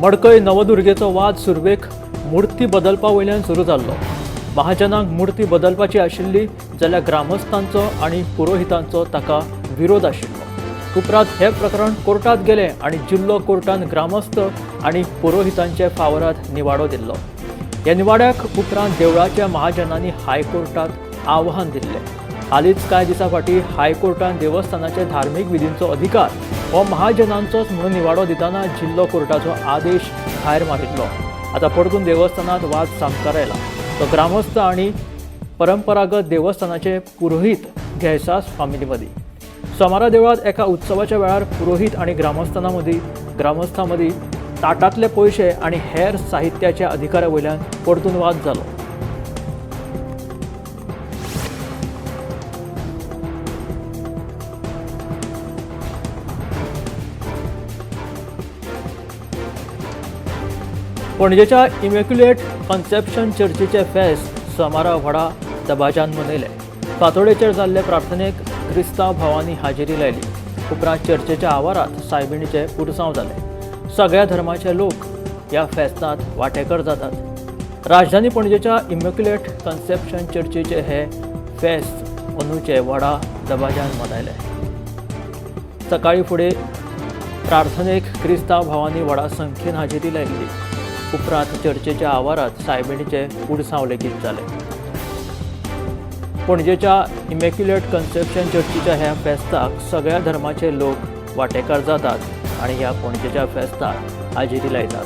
मडकय नवदुर्गेचो वाद सुरवेक मूर्ती बदलपा वयल्यान सुरू जाल्लो. महाजनांक मूर्ती बदलपाची आशिल्ली जाल्यार ग्रामस्थांचो आनी पुरोहितांचो ताका विरोध आशिल्लो. उपरांत हे प्रकरण कोर्टात गेलें आनी जिल्लो कोर्टान ग्रामस्थ आनी पुरोहितांचे फावरात निवाडो दिल्लो. ह्या निवाड्याक उपरांत देवळाच्या महाजनांनी हायकोर्टात आव्हान दिल्लें. हालींच कांय दिसां फाटीं हायकोर्टान देवस्थानाचे धार्मीक विधींचो अधिकार हो महाजनांचोच म्हणून निवाडो दितना जिल्लो कोर्टाचो आदेश भायर मारिल्लो. आतां परतून देवस्थानांत वाद सामकार आयला. तो ग्रामस्थ आनी परंपरागत देवस्थानाचे पुरोहीत घेसास फामिली मदीं. सोमारा देवळांत एका उत्सवाच्या वेळार पुरोहीत आनी ग्रामस्थां मदीं ताटांतले पयशे आनी हेर साहित्याच्या अधिकारा वयल्यान परतून वाद जालो. पणजेच्या इमॅक्युलेट कन्सेप्शन चर्चीचे फेस्त सोमारा व्हडा दबाज्यान मनयले. फांतोडेचेर जाल्ले प्रार्थनेक क्रिस्तांव भावांनी हाजेरी लायली. उपरांत चर्चेच्या आवारांत सायबिणीचे पुरसांव जाले. सगळ्या धर्माचे लोक ह्या फेस्तांत वांटेकर जातात. राजधानी पणजेच्या इमॅक्युलेट कन्सेप्शन चर्चीचे हे फेस्त अंदूचे व्हडा दबाज्यान मनयले. सकाळी फुडें प्रार्थनेक क्रिस्तांव भावांनी व्हडा संख्येन हाजेरी लायिल्ली. उपरांत चर्चेच्या आवारांत सायबिणीचे पुरसांव लेगीत जाले. पणजेच्या इमॅक्युलेट कन्सेप्शन चर्चीच्या ह्या फेस्ताक सगळ्या धर्माचे लोक वांटेकार जातात आनी ह्या पणजेच्या फेस्ताक हाजेरी लायतात.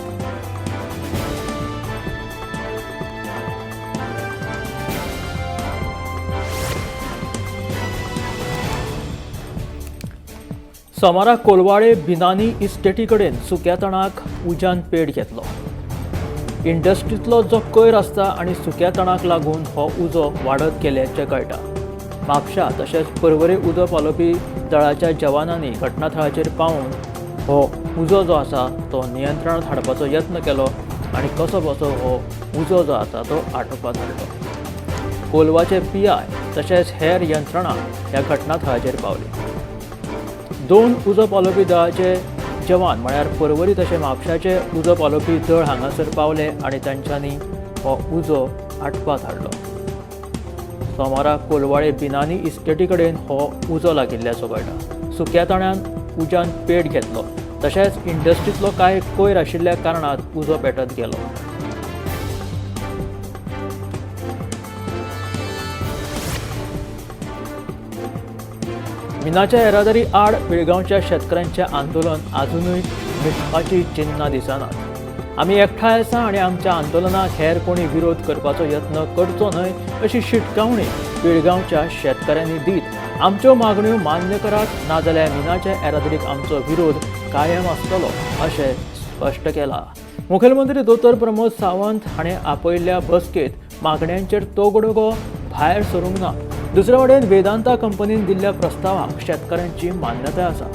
सोमारा कोलवाळे बिनानी इस्टेटी कडेन सुक्या तणाक उज्यान पेट घेतलो. इंडस्ट्रींतलो जो कोयर आसता आनी सुक्या तणाक लागून हो उजो वाडत गेल्याचें कळटा. म्हापशा तशेंच पर्वरे उजो पालोवपी दळाच्या जवानांनी घटनाथळाचेर पावून हो उजो जो आसा तो नियंत्रणांत हाडपाचो यत्न केलो आनी कसो बसो हो उजो जो आसा तो आटोवपाक हाडलो. कोलवाचे PI तशेंच हेर यंत्रणा ह्या घटनाथळाचेर पावली. 2 उजो पालोवपी दळाचे जवान म्हळ्यार पर्वरी तशें म्हापशाचे उजो पालोवपी दळ हांगासर पावले आनी तांच्यांनी हो उजो आटपाक हाडलो. सोमारा कोलवाळे बिनानी इस्टेटी कडेन हो उजो लागिल्ल्याचो कळटा. सुक्या तणान उज्यान पेट घेतलो तशेंच इंडस्ट्रींतलो कांय कोयर आशिल्ल्या कारणान उजो पेटत गेलो. मिनाच्या येरादारी आड पिळगांवच्या शेतकऱ्यांचें आंदोलन आजुनूय मिटपाची चिन्नां दिसनात. आमी एकठांय आसा आनी आमच्या आंदोलनाक हेर कोणी विरोध करपाचो यत्न करचो न्हय अशी शिटकावणी पिळगांवच्या शेतकऱ्यांनी दीत आमच्यो मागण्यो मान्य करात, नाजाल्यार मिनाच्या येरादारीक आमचो विरोध कायम आसतलो अशें स्पश्ट केलां. मुखेलमंत्री दोतोर प्रमोद सावंत हाणें आपयल्ल्या बसकेंत मागण्यांचेर तोगडोगो भायर सरूंक ना. दुसरे वटेन वेदांता कंपनीन दिल्ल्या प्रस्तावाक शेतकऱ्यांची मान्यताय आसा.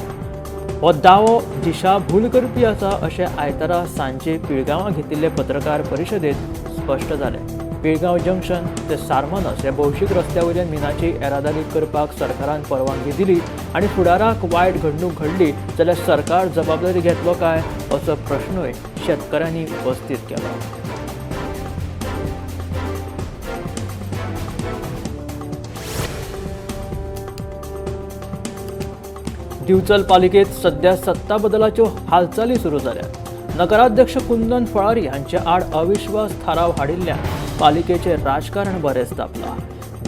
हो दावो दिशाभूल करपी आसा अशें आयतारा सांजे पिळगांवां घेतिल्ले पत्रकार परिशदेंत स्पश्ट जालें. पिळगांव जंक्शन ते सारमानस ह्या भौशीक रस्त्या वयल्यान मिनाची येरादारी करपाक सरकारान परवानगी दिली आनी फुडाराक वायट घडणूक घडली जाल्यार सरकार जबाबदारी घेतलो काय असो प्रश्नूय शेतकऱ्यांनी उपस्थित केलो. दिवचल पालिकेत सध्या सत्ता बदलाच्यो हालचाली सुरू जाल्यात. नगराध्यक्ष कुंदन फळारी हांचे आड अविश्वास थाराव हाडिल्ल्यान पालिकेचें राजकारण बरेंच तापलां.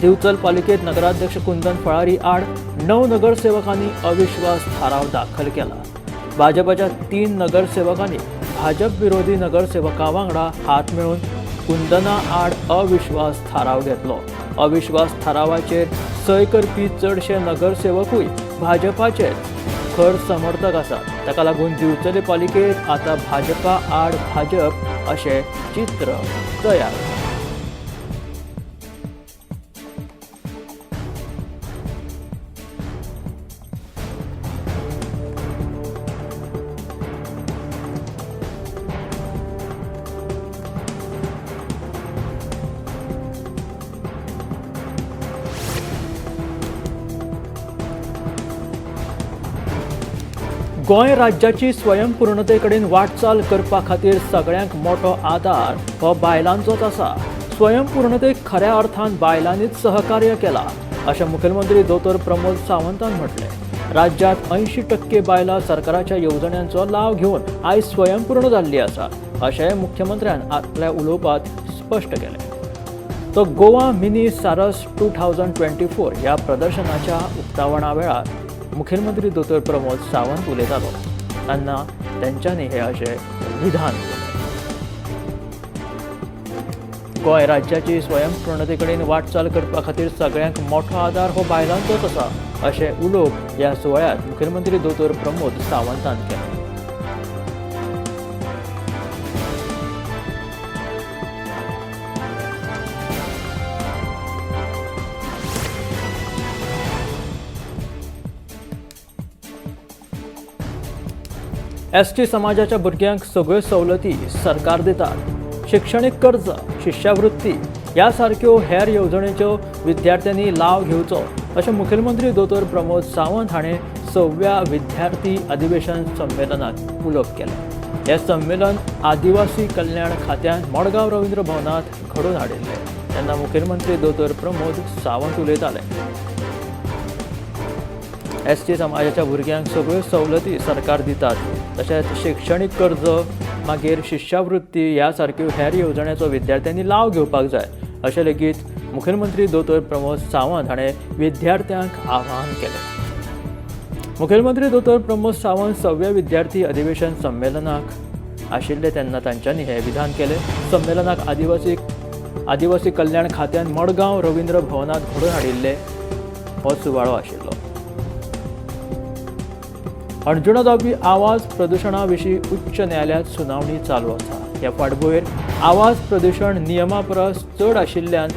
दिवचल पालिकेत नगराध्यक्ष कुंदन फळारी आड 9 नगरसेवकांनी अविश्वास थाराव दाखल केला. भाजपाच्या 3 नगरसेवकांनी भाजप विरोधी नगरसेवकां वांगडा हात मेळून कुंदना आड अविश्वास थाराव घेतलो. अविश्वास थारावाचेर सय करपी चडशे नगरसेवकूय भाजपाचेच खर समर्थक आसात. ताका लागून दिवचले पालिकेत आतां भाजपा आड भाजप अशें चित्र तयार. गोंय राज्याची स्वयंपूर्णते कडेन वाटचाल करपा खातीर सगळ्यांक मोठो आदार हो बायलांचोच आसा। स्वयंपूर्णतेक खऱ्या अर्थान बायलांनीच सहकार्य केला अशें मुखेलमंत्री दोतोर प्रमोद सावंतान म्हटलें। राज्यात 80% बायलां सरकाराच्या येवजण्यांचो लाव घेवन आयज स्वयंपूर्ण जाल्ली आसा अशें मुख्यमंत्र्यान आपल्या उलोवपांत स्पश्ट केलें। तो गोवा मिनी सारस 2024 ह्या प्रदर्शनाच्या उक्तावणा वेळार मुखेलमंत्री दोतोर प्रमोद सावंत उलयतालो तेन्ना तेंच्यांनी हे अशें विधान केलें। गोंय राज्याची स्वयंपूर्णते कडेन वाटचाल करपा खातीर सगळ्यांक मोठो आदार हो बायलांचोच आसा अशें उलोवप ह्या सुवाळ्यांत मुखेलमंत्री दोतोर प्रमोद सावंतान केलें। एसटी समाजाच्या भुरग्यांक सगळ्यो सवलती सरकार दितात। शिक्षणीक कर्ज, शिश्यावृत्ती ह्या सारक्यो हेर येवजणेच्यो विद्यार्थ्यांनी लाव घेवचो अशें मुखेलमंत्री दोतोर प्रमोद सावंत हाणें 6व्या विद्यार्थी अधिवेशन संमेलनात उलोवप केलें। हें संमेलन आदिवासी कल्याण खात्यान मडगांव रवींद्र भवनांत घडोवन हाडिल्लें तेन्ना मुखेलमंत्री दोतोर प्रमोद सावंत उलयताले। एसटी समाजाच्या भुरग्यांक सगळ्यो सवलती सरकार दितात, तशेंच शिक्षणीक कर्ज, मागीर शिश्यावृत्ती ह्या सारक्यो हेर येवजण्याचो विद्यार्थ्यांनी लाव घेवपाक जाय अशें लेगीत मुखेलमंत्री दोतोर प्रमोद सावंत हाणें विद्यार्थ्यांक आवाहन केलें। मुखेलमंत्री दोतोर प्रमोद सावंत 6व्या विद्यार्थी अधिवेशन संमेलनाक आशिल्ले तेन्ना तांच्यांनी हें विधान केलें। संमेलनाक आदिवासी कल्याण खात्यान मडगांव रवींद्र भवनांत घडोवन हाडिल्ले हो सुवाळो आशिल्लो। अणजुणा जावपी आवाज प्रदुशणा विशीं उच्च न्यायालयांत सुनावणी चालू आसा। ह्या फाटभुंयेर आवाज प्रदुशण नियमा परस चड आशिल्ल्यान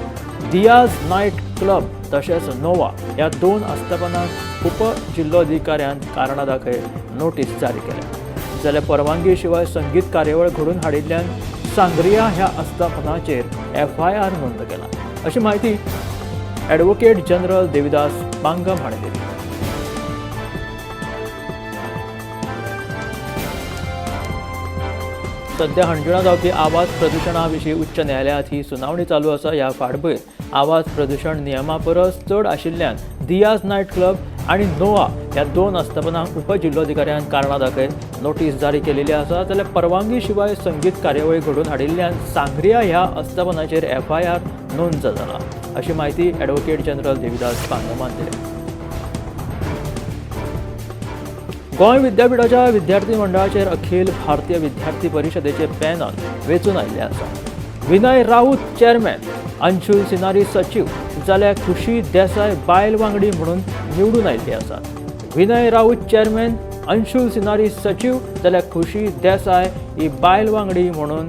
दियाज नायट क्लब तशेंच नोवा ह्या 2 आस्थापनांक उपजिल्लोधिकाऱ्यान कारणां दाखय नोटीस जारी केल्या। जाल्यार परवानगी शिवाय संगीत कार्यावळ घडोवन हाडिल्ल्यान सांग्रिया ह्या आस्थापनाचेर एफआयआर नोंद केला अशी म्हायती ॲडव्होकेट जनरल देविदास पांगम हाणें दिली। सध्या हणजुणा जावपी आवाज प्रदुशणा विशीं उच्च न्यायालयांत ही सुनावणी चालू आसा। ह्या फाटभुंयेर आवाज प्रदुशण नियमा परस चड आशिल्ल्यान दियाज नायट क्लब आनी नोवा ह्या 2 आस्थापनांक उपजिल्लोधिकाऱ्यान कारणां दाखय नोटीस जारी केलेली आसा। जाल्यार परवानगी शिवाय संगीत कार्यावळी घडोवन हाडिल्ल्यान सांग्रिया ह्या आस्थापनाचेर एफआयआर नोंद जाला अशी म्हायती ॲडव्होकेट जनरल देविदास पांगमान दिली। गोंय विद्यापीठाच्या विद्यार्थी मंडळाचेर अखिल भारतीय विद्यार्थी परिशदेचे पॅनल वेंचून आयिल्लें आसा। विनय राऊत चेअरमॅन, अंशुल सिनारी सचीव जाल्यार खुशी देसाय बायल वांगडी म्हणून निवडून आयिल्ली आसात। विनय राऊत चेअरमॅन, अंशुल सिनारी सचीव जाल्यार खुशी देसाय ही बायल वांगडी म्हणून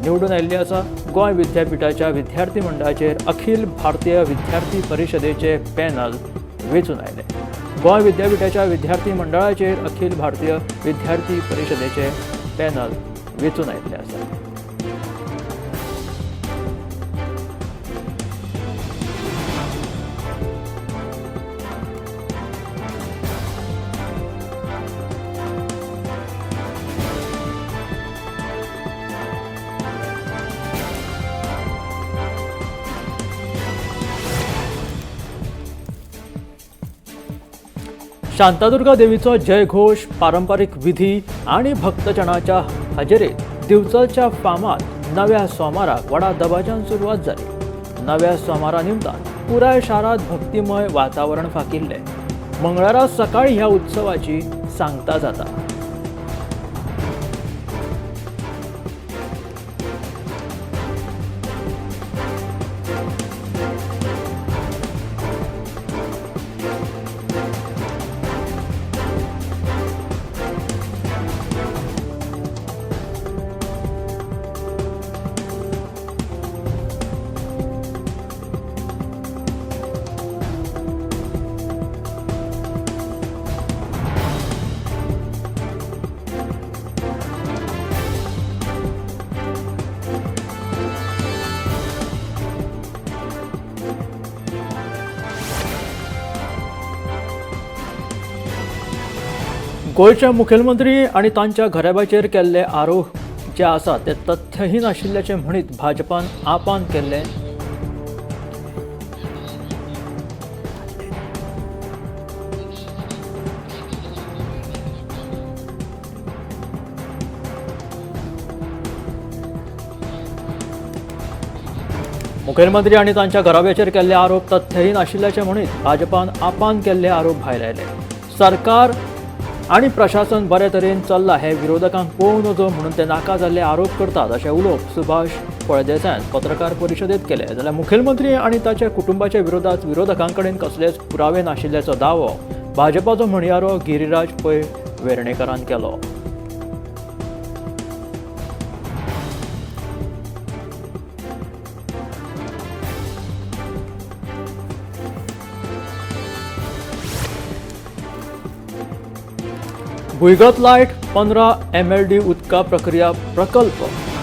निवडून आयिल्ली आसा। गोंय विद्यापीठाच्या विद्यार्थी मंडळाचेर अखिल भारतीय विद्यार्थी परिशदेचे पॅनल वेंचून आयले। गोंय विद्यापीठाच्या विद्यार्थी मंडळाचेर अखिल भारतीय विद्यार्थी परिशदेचे पॅनल वेंचून आयिल्ले आसा। शांतादुर्गा देवीचो जयघोष, पारंपरिक विधी आनी भक्तजनाच्या हजेरेत दिवचलच्या फामाद नव्या सोमाराक व्हडा दबाज्यान सुरवात जाली। नव्या सोमारा निमतान पुराय शारांत भक्तिमय वातावरण फाकिल्लें। मंगळारा सकाळी ह्या उत्सवाची सांगता जाता। गोंयचे मुखेलमंत्री आनी तांच्या घराब्याचेर केल्ले आरोप जे आसात ते तथ्यहीन आशिल्ल्याचें म्हणीत भाजपान आपान केल्लें मुखेलमंत्री आनी तांच्या घराब्याचेर केल्ले आरोप तथ्यहीन आशिल्ल्याचें म्हणीत भाजपान आपान केल्ले आरोप भायर आयले. सरकार आनी प्रशासन बरे तरेन चल्लां हें विरोधकांक पळोवं नजो म्हणून ते नाका जाल्ले आरोप करतात अशें उलोवप सुभाष फळदेसायान पत्रकार परिशदेंत केलें. जाल्यार मुखेलमंत्री आनी ताच्या कुटुंबाच्या विरोधात विरोधकां कडेन कसलेच पुरावे नाशिल्ल्याचो दावो भाजपाचो म्हणयारो गिरिराज पै वेर्णेकरान केलो. भुंयगत लायट, 15 MLD उदका प्रक्रिया प्रकल्प,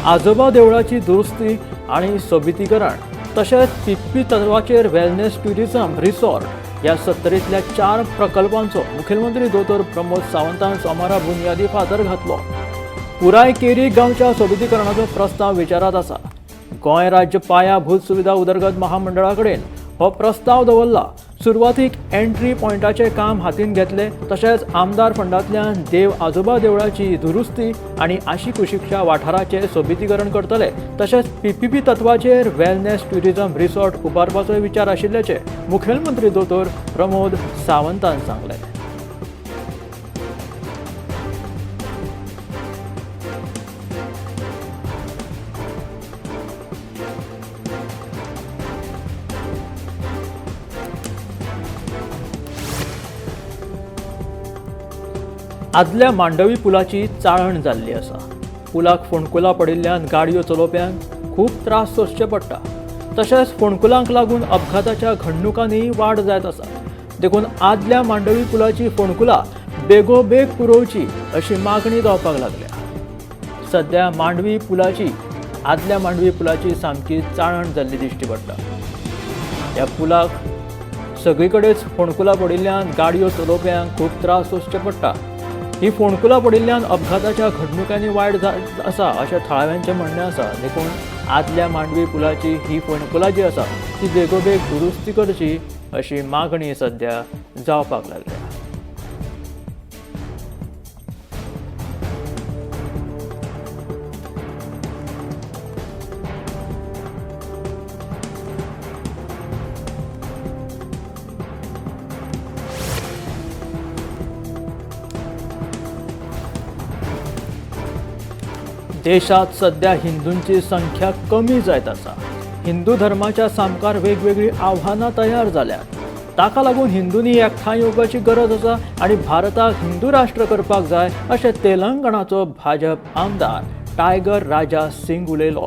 आजोबा देवळाची दुरुस्ती आनी सोबितीकरण तशेंच पिप्पी तत्वाचेर वेलनेस ट्युरिझम रिसॉर्ट ह्या 70तल्या 4 प्रकल्पांचो मुखेलमंत्री दोतोर प्रमोद सावंतान सोमारा बुन्यादी फातर घातलो. पुराय केरी गांवच्या सोबितीकरणाचो प्रस्ताव विचारांत आसा. गोंय राज्य पायाभूत सुविधा उदरगत महामंडळा कडेन हो प्रस्ताव दवरला. सुरवातीक एंट्री पॉयंटाचें काम हातीन घेतले तशेंच आमदार फंडांतल्यान देव आजोबा देवळाची दुरुस्ती आनी आशिकुशीकच्या वाठाराचें सोबितीकरण करतले तशेंच पीपीपी तत्वाचेर वेलनेस ट्युरिझम रिसॉर्ट उबारपाचोय विचार आशिल्ल्याचें मुखेलमंत्री दोतोर प्रमोद सावंतान सांगलें. आदल्या मांडवी पुलाची चाळण जाल्ली आसा. पुलाक फोंडकुलां पडिल्ल्यान गाडयो चलोवप्यांक खूब त्रास सोंसचे पडटा. तशेंच फोंडकुलांक लागून अपघाताच्या घडणुकांनी वाड जायत आसा. देखून आदल्या मांडवी पुलाची फोंडकुलां बेगोबेग पुरोवची अशी मागणी जावपाक लागल्या. सद्या मांडवी पुलाची आदल्या मांडवी पुलाची सामकी चाळण जाल्ली दिश्टी पडटा. ह्या पुलाक सगळी कडेच फोंडकुलां पडिल्ल्यान गाडयो चलोवप्यांक खूब त्रास सोंसचे पडटा. ही फोंडकुलां पडिल्ल्यान अपघाताच्या घडणुकांनी वायट आसा अशें थळाव्यांचें म्हणणें आसा. देखून आदल्या मांडवी पुलाची ही फोंडकुलां जी आसा ती बेगोबेग दुरुस्ती करची अशी मागणी सद्या जावपाक लागल्या. देशात सध्या हिंदूंची संख्या कमी जायत आसा. हिंदू धर्माच्या सामकार वेगवेगळीं आव्हानां तयार जाल्यात. ताका लागून हिंदूंनी एकठांय येवपाची गरज आसा आनी भारताक हिंदू राष्ट्र करपाक जाय अशें तेलंगणाचो भाजप आमदार टायगर राजा सिंग उलयलो.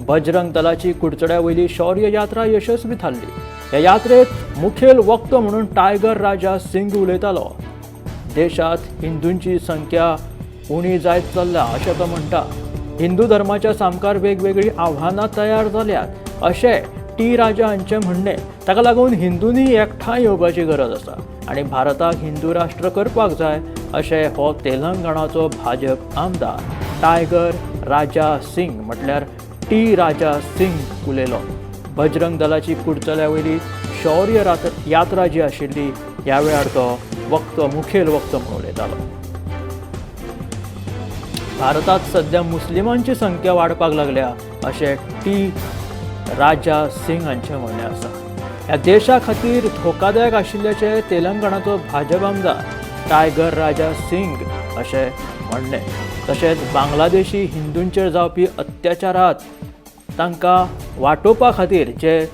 बजरंग दलाची कुडचड्या वयली शौर्य यात्रा यशस्वी थारली. ह्या यात्रेत मुखेल वक्तो म्हणून टायगर राजा सिंग उलयतालो. देशात हिंदूंची संख्या उणी जायत चल्ल्या अशें तो म्हणटा. हिंदू धर्माच्या सामकार वेगवेगळीं आव्हानां तयार जाल्यात अशें टी राजा हांचें म्हणणें. ताका लागून हिंदूंनी एकठांय येवपाची गरज आसा आनी भारताक हिंदू राष्ट्र करपाक जाय अशें हो तेलंगणाचो भाजप आमदार टायगर राजा सिंग म्हटल्यार टी राजा सिंग उलयलो. बजरंग दलाची कुडचल्या वयली शौर्य यात्रा जी आशिल्ली ह्या वेळार तो वक्तो मुखेल वक्तो म्हणून उलयतालो. भारतात सध्या मुस्लिमांची संख्या वाडपाक लागल्या अशें टी राजा सिंग हांचें म्हणणें आसा. ह्या देशा खातीर धोकादायक आशिल्ल्याचें तेलंगणाचो भाजप आमदार टायगर राजा सिंग अशें म्हणणें. तशेंच बांगलादेशी हिंदूंचेर जावपी अत्याचारात तांकां वाटोवपा खातीर जे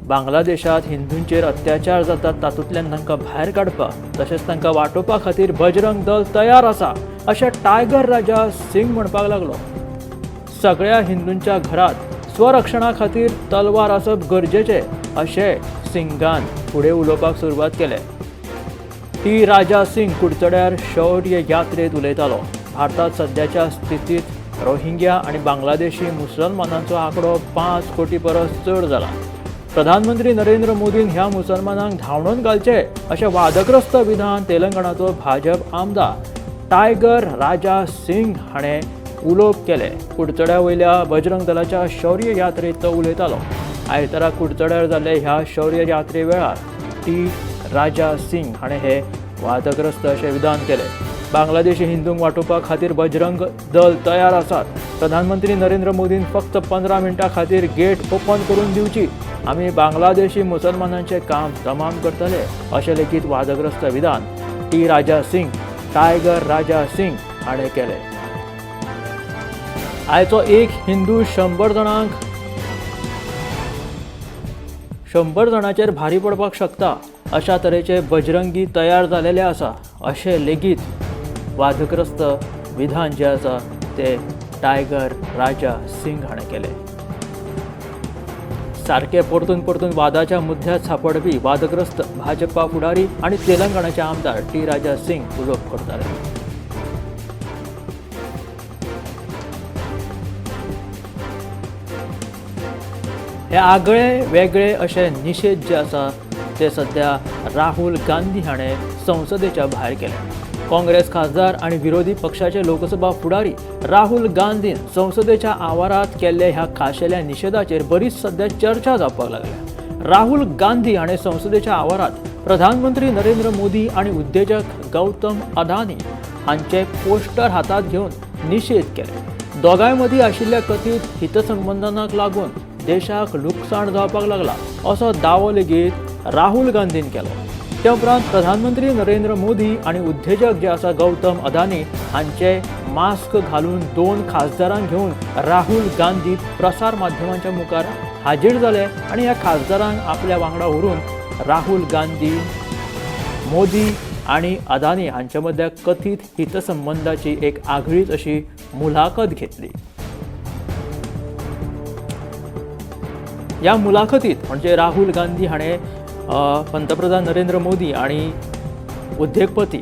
बांगलादेशात हिंदूंचेर अत्याचार जातात तातूंतल्यान तांकां भायर काडपाक तशेंच तांकां वाटोवपा खातीर बजरंग दल तयार आसा अशें टायगर राजा सिंग म्हणपाक लागलो. सगळ्या हिंदूंच्या घरात स्वरक्षणा खातीर तलवार आसप गरजेचें अशें सिंगान फुडें उलोवपाक सुरवात केलें. टी राजा सिंग कुडचड्यार शौर्य यात्रेंत उलयतालो. भारतात सद्याच्या स्थितींत रोहिंग्या आनी बांगलादेशी मुसलमानांचो आंकडो 5 कोटी परस चड जाला. प्रधानमंत्री नरेंद्र मोदीन ह्या मुसलमानांक धांवडून घालचे अशें वादग्रस्त विधान तेलंगणाचो भाजप आमदार टायगर राजा सिंग हाणें उलोवप केलें. कुडचड्या वयल्या बजरंग दलाच्या शौर्य यात्रेंत तो उलयतालो. आयतारा कुडचड्यार जाल्ले ह्या शौर्य यात्रे वेळार टी राजा सिंग हाणें हे वादग्रस्त अशें विधान केलें. बांगलादेशी हिंदूंक वाटोवपा खातीर बजरंग दल तयार आसात. प्रधानमंत्री नरेंद्र मोदीन फक्त 15 मिनटां खातीर गेट ओपन करून दिवची, आमी बांगलादेशी मुसलमानांचें काम तमाम करतले अशें लेगीत वादग्रस्त विधान टी राजा सिंग टायगर राजा सिंग हाणें केलें. आयचो एक हिंदू 100 जाणांक 100 जाणांचेर भारी पडपाक शकता अशा तरेचे बजरंगी तयार जालेले आसा अशें लेगीत वादग्रस्त विधान जें आसा ते टायगर राजा सिंग हाणें केलें. सारके परतून परतून वादाच्या मुद्द्यात सांपडपी वादग्रस्त भाजपा फुडारी आनी तेलंगणाचे आमदार टी राजा सिंग उलोवप करताले. हे आगळे वेगळे अशे निशेध जे आसा ते सध्या राहुल गांधी हाणें संसदेच्या भायर केले. काँग्रेस खासदार आनी विरोधी पक्षाचे लोकसभा फुडारी राहुल गांधीन संसदेच्या आवारात केल्ल्या ह्या खाशेल्या निशेधाचेर बरीच सध्या चर्चा जावपाक लागल्या. राहुल गांधी हाणें संसदेच्या आवारात प्रधानमंत्री नरेंद्र मोदी आनी उद्देजक गौतम अदानी हांचे पोस्टर हातात घेवन निशेध केले. दोगांय मदीं आशिल्ल्या कथीत हितसंबंधांक लागून देशाक लुकसाण जावपाक लागला असो दावो लेगीत राहुल गांधीन केलो. त्या उपरांत प्रधानमंत्री नरेंद्र मोदी आनी उद्देजक जे आसा गौतम अदानी हांचे मास्क घालून 2 खासदारांक घेवन राहुल गांधी प्रसार माध्यमांच्या मुखार हाजीर जाले आनी ह्या खासदारांक आपल्या वांगडा व्हरून राहुल गांधी मोदी आनी अदानी हांचे मदल्या कथीत हितसंबंधाची एक आगळीच अशी मुलाखत घेतली. ह्या मुलाखतीत म्हणजे राहुल गांधी हाणें पंतप्रधान नरेंद्र मोदी आनी उद्देगपती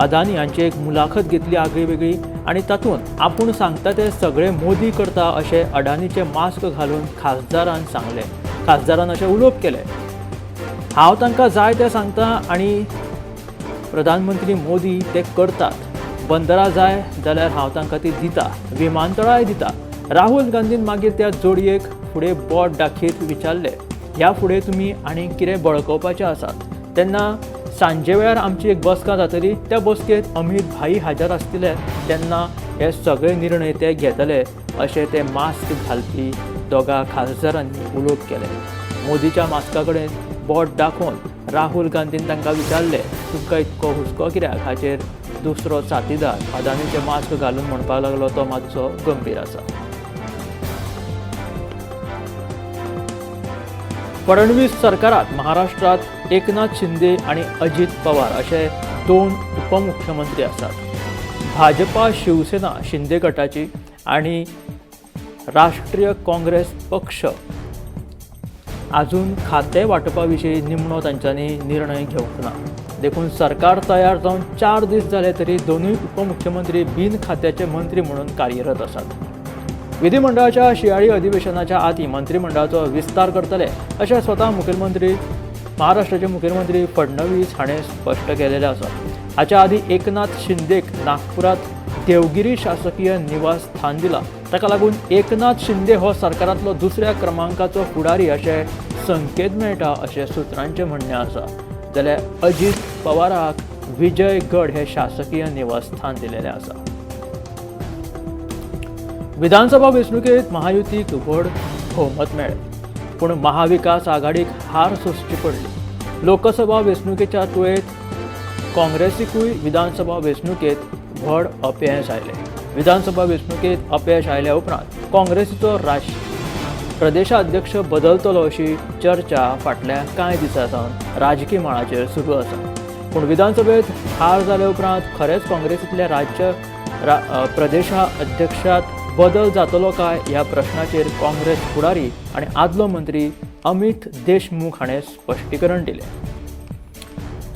अदानी हांची एक मुलाखत घेतली आगळी वेगळी आनी तातूंत आपूण सांगता ते सगळे मोदी करता अशें अडानीचे मास्क घालून खासदारान सांगलें. खासदारान अशें उलोवप केलें, हांव तांकां जाय तें सांगता आनी प्रधानमंत्री मोदी ते करतात. बंदरां जाय जाल्यार हांव तांकां ती दिता, विमानतळाय दिता. राहुल गांधीन मागीर त्या जोडयेक फुडें बोट दाखयत विचारलें, ह्या फुडें तुमी आनी कितें बळकवपाचें आसात? तेन्ना सांजे वेळार आमची एक बसका जातली, त्या बसकेंत अमीत भाई हाजीर आसतले, तेन्ना हे सगळे निर्णय ते घेतले अशें ते मास्क घालपी दोगां खासदारांनी उलोवप केलें. मोदीच्या मास्का कडेन बोट दाखोवन राहुल गांधीन तांकां विचारलें, तुमकां इतको हुस्को कित्याक? हाचेर दुसरो साथीदार अदानीचें मास्क घालून म्हणपाक लागलो तो मातसो गंभीर आसा. फडणवीस सरकारात महाराष्ट्रात एकनाथ शिंदे आणि अजित पवार असे 2 उपमुख्यमंत्री आसात. भाजपा शिवसेना शिंदे गटाची आणि राष्ट्रीय काँग्रेस पक्ष अजून खाते वांटपा विशीं निमणो तांच्यांनी निर्णय घेवंक ना. देखून सरकार तयार जावन 4 दीस जाले तरी दोनूय उपमुख्यमंत्री बिन खात्याचे मंत्री म्हणून कार्यरत आसात. विधिमंडळाच्या शियाळी अधिवेशनाच्या आदी मंत्रिमंडळाचो विस्तार करतले अशें स्वता मुखेलमंत्री महाराष्ट्राचे मुखेलमंत्री फडणवीस हाणें स्पश्ट केलेलें आसा. हाच्या आदी एकनाथ शिंदेक नागपुरात देवगिरी शासकीय निवास स्थान दिला. ताका लागून एकनाथ शिंदे हो सरकारांतलो दुसऱ्या क्रमांकाचो फुडारी अशें संकेत मेळटा अशें सुत्रांचें म्हणणें आसा. जाल्यार अजित पवाराक विजयगड हे शासकीय निवासस्थान दिलेलें आसा. विधानसभा वेंचणुकेंत महायुतीक व्हड भोवमत मेळ्ळें, पूण महाविकास आघाडीक हार सोंसची पडली. लोकसभा वेंचणुकेच्या तुळेंत काँग्रेसीकूय विधानसभा वेंचणुकेंत व्हड अपयश आयलें. विधानसभा वेंचणुकेंत अपयश आयल्या उपरांत काँग्रेसीचो प्रदेशाध्यक्ष बदलतलो अशी चर्चा फाटल्या कांय दिसां सावन राजकी मळाचेर सुरू आसा. पूण विधानसभेत हार जाल्या उपरांत खरेंच काँग्रेसींतल्या राज्य प्रदेशाध्यक्षात बदल जातलो काय ह्या प्रश्नाचेर काँग्रेस फुडारी आनी आदलो मंत्री अमित देशमुख हाणें स्पश्टीकरण दिलें.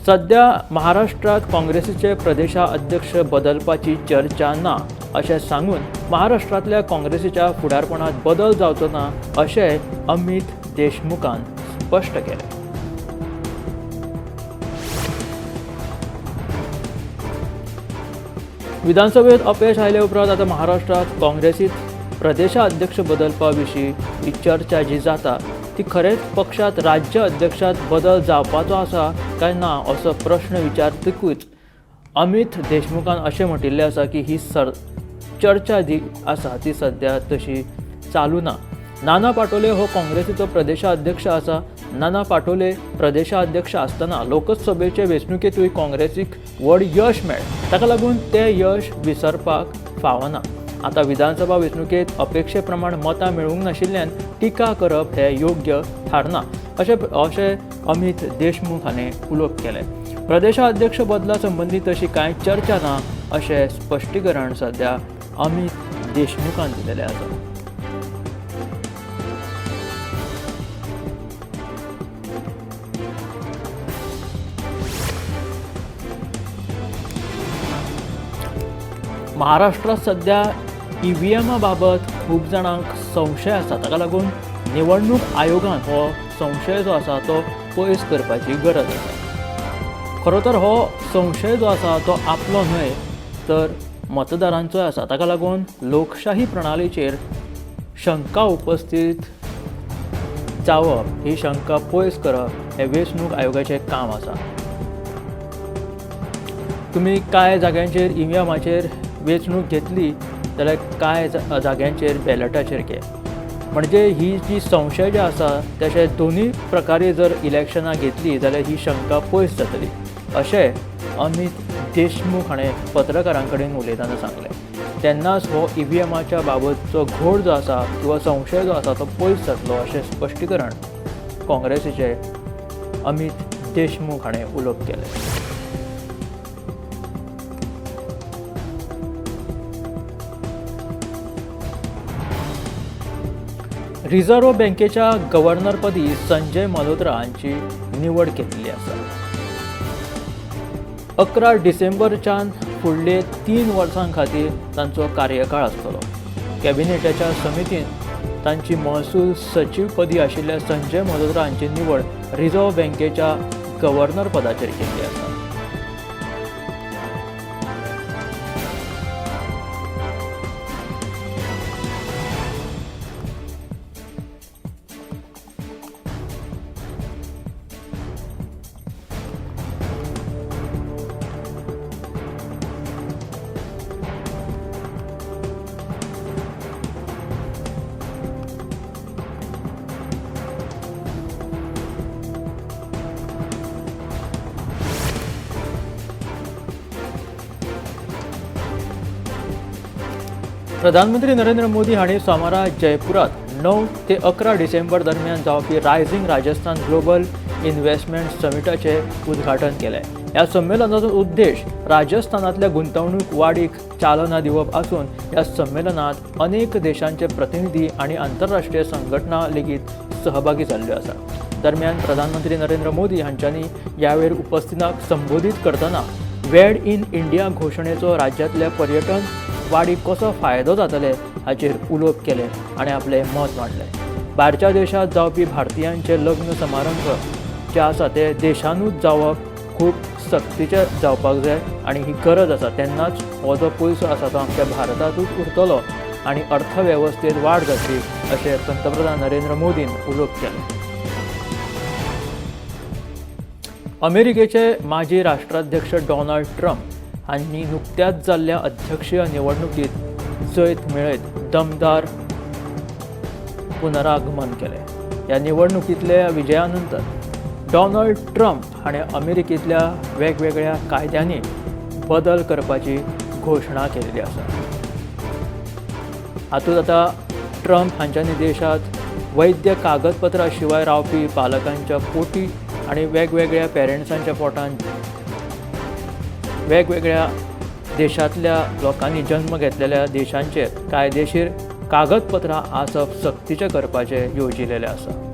सध्या महाराष्ट्रात काँग्रेसीचे प्रदेशाध्यक्ष बदलपाची चर्चा ना अशें सांगून महाराष्ट्रांतल्या काँग्रेसीच्या फुडारपणात बदल जावचो ना अशें अमित देशमुखान स्पश्ट केलें. विधानसभेत अपयश आयले उपरांत आतां महाराष्ट्रांत काँग्रेसीत प्रदेशाध्यक्ष बदलपा विशीं ही चर्चा जी जाता ती खरेंच पक्षांत राज्य अध्यक्षांत बदल जावपाचो आसा काय ना असो प्रश्न विचारतकूच अमित देशमुखान अशें म्हटिल्लें आसा की ही चर्चा जी आसा ती सद्या तशी चालू ना. नाना पाटोले हो काँग्रेसीचो प्रदेशाध्यक्ष आसा. नाना पाटोले प्रदेशाध्यक्ष आसतना लोकसभेचे वेंचणुकेंतूय काँग्रेसीक व्हड यश मेळ्ळें. ताका लागून तें यश विसरपाक फावना. आतां विधानसभा वेंचणुकेंत अपेक्षे प्रमाण मतां मेळूंक नाशिल्ल्यान टिका करप हें योग्य थारना अशें अमित देशमुख हाणें उलोवप केलें. प्रदेशाध्यक्ष बदला संबंदी तशी कांय चर्चा ना अशें स्पश्टीकरण सद्या अमित देशमुखान दिलेलें आसा. महाराष्ट्रांत सद्या ईव्हीएमा बाबत खूब जाणांक संशय आसा. ताका लागून निवडणूक आयोगान हो संशय जो आसा तो पयस करपाची गरज आसा. खरो तर हो संशय जो आसा तो आपलो न्हय तर मतदारांचोय आसा. ताका लागून लोकशाही प्रणालीचेर शंका उपस्थित जावप, ही शंका पयस करप हें वेंचणूक आयोगाचें काम आसा. तुमी कांय जाग्यांचेर ईव्हीएमाचेर वेंचणूक घेतली जाल्यार कांय जाग्यांचेर बॅलटाचेर घे, म्हणजे ही जी संशय जे आसा तशें दोनूय प्रकारे जर इलेक्शनां घेतली जाल्यार ही शंका पयस जातली अशें अमित देशमुख हाणें पत्रकारां कडेन उलयतना सांगलें. तेन्नाच हो ईव्हीएमाच्या बाबतचो घोळ जो आसा किंवा संशय जो आसा तो पयस जातलो अशें स्पश्टीकरण काँग्रेसीचे अमित देशमुख हाणें उलोवप केलें. रिझर्व्ह बँकेच्या गव्हर्नरपदी संजय मल्होत्रा हांची निवड केल्ली आसा. 11 डिसेंबरच्यान फुडले 3 वर्सां खातीर तांचो कार्यकाळ आसतलो. कॅबिनेटाच्या समितीन तांची महसूल सचीवपदी आशिल्ल्या संजय मल्होत्रा हांची निवड रिझर्व्ह बँकेच्या गव्हर्नर पदाचेर केल्ली आसा. प्रधानमंत्री नरेंद्र मोदी हांणी सोमारा जयपुरात 9 ते 11 डिसेंबर दरम्यान जावपी रायझिंग राजस्थान ग्लोबल इन्व्हेस्टमेंट समिटाचें उद्घाटन केलें. ह्या संमेलनाचो उद्देश राजस्थानांतल्या गुंतवणूक वाडीक चालना दिवप आसून ह्या संमेलनात अनेक देशांचे प्रतिनिधी आनी आंतरराष्ट्रीय संघटना लेगीत सहभागी जाल्ल्यो आसा. दरम्यान प्रधानमंत्री नरेंद्र मोदी हांच्यांनी ह्या वेळार उपस्थितांक संबोधीत करतना वेड इन इंडिया घोशणेचो राज्यांतल्या पर्यटन वाडीक कसो फायदो जातले हाचेर उलोवप केलें आनी आपलें मत मांडलें. भायरच्या देशांत जावपी भारतीयांचे लग्न समारंभ जे आसा ते देशानूच जावप खूब सक्तीचें जावपाक जाय आनी ही गरज आसा. तेन्नाच हो जो पयसो आसा तो आमच्या भारतांतूच उरतलो आनी अर्थवेवस्थेंत वाड जातली अशें पंतप्रधान नरेंद्र मोदीन उलोवप केलें. अमेरिकेचे माजी राष्ट्राध्यक्ष डोनाल्ड ट्रम्प हांणी नुकत्याच जाल्ल्या अध्यक्षीय निवडणुकीत जैत मेळयत दमदार पुनरागमन केलें. ह्या निवडणुकींतल्या विजया नंतर डोनाल्ड ट्रम्प हाणें अमेरिकेंतल्या वेगवेगळ्या कायद्यांनी बदल करपाची घोशणा केल्ली आसा. हातूंत आतां ट्रम्प हांच्यांनी देशांत वैद्य कागदपत्रां शिवाय रावपी पालकांच्या पोटी आनी वेगवेगळ्या पेरंट्सांच्या पोटांत वेगवेगळ्या देशांतल्या लोकांनी जन्म घेतलेल्या देशांचेर कायदेशीर कागदपत्रां आसप सक्तीचें करपाचें येवजिलेलें आसा.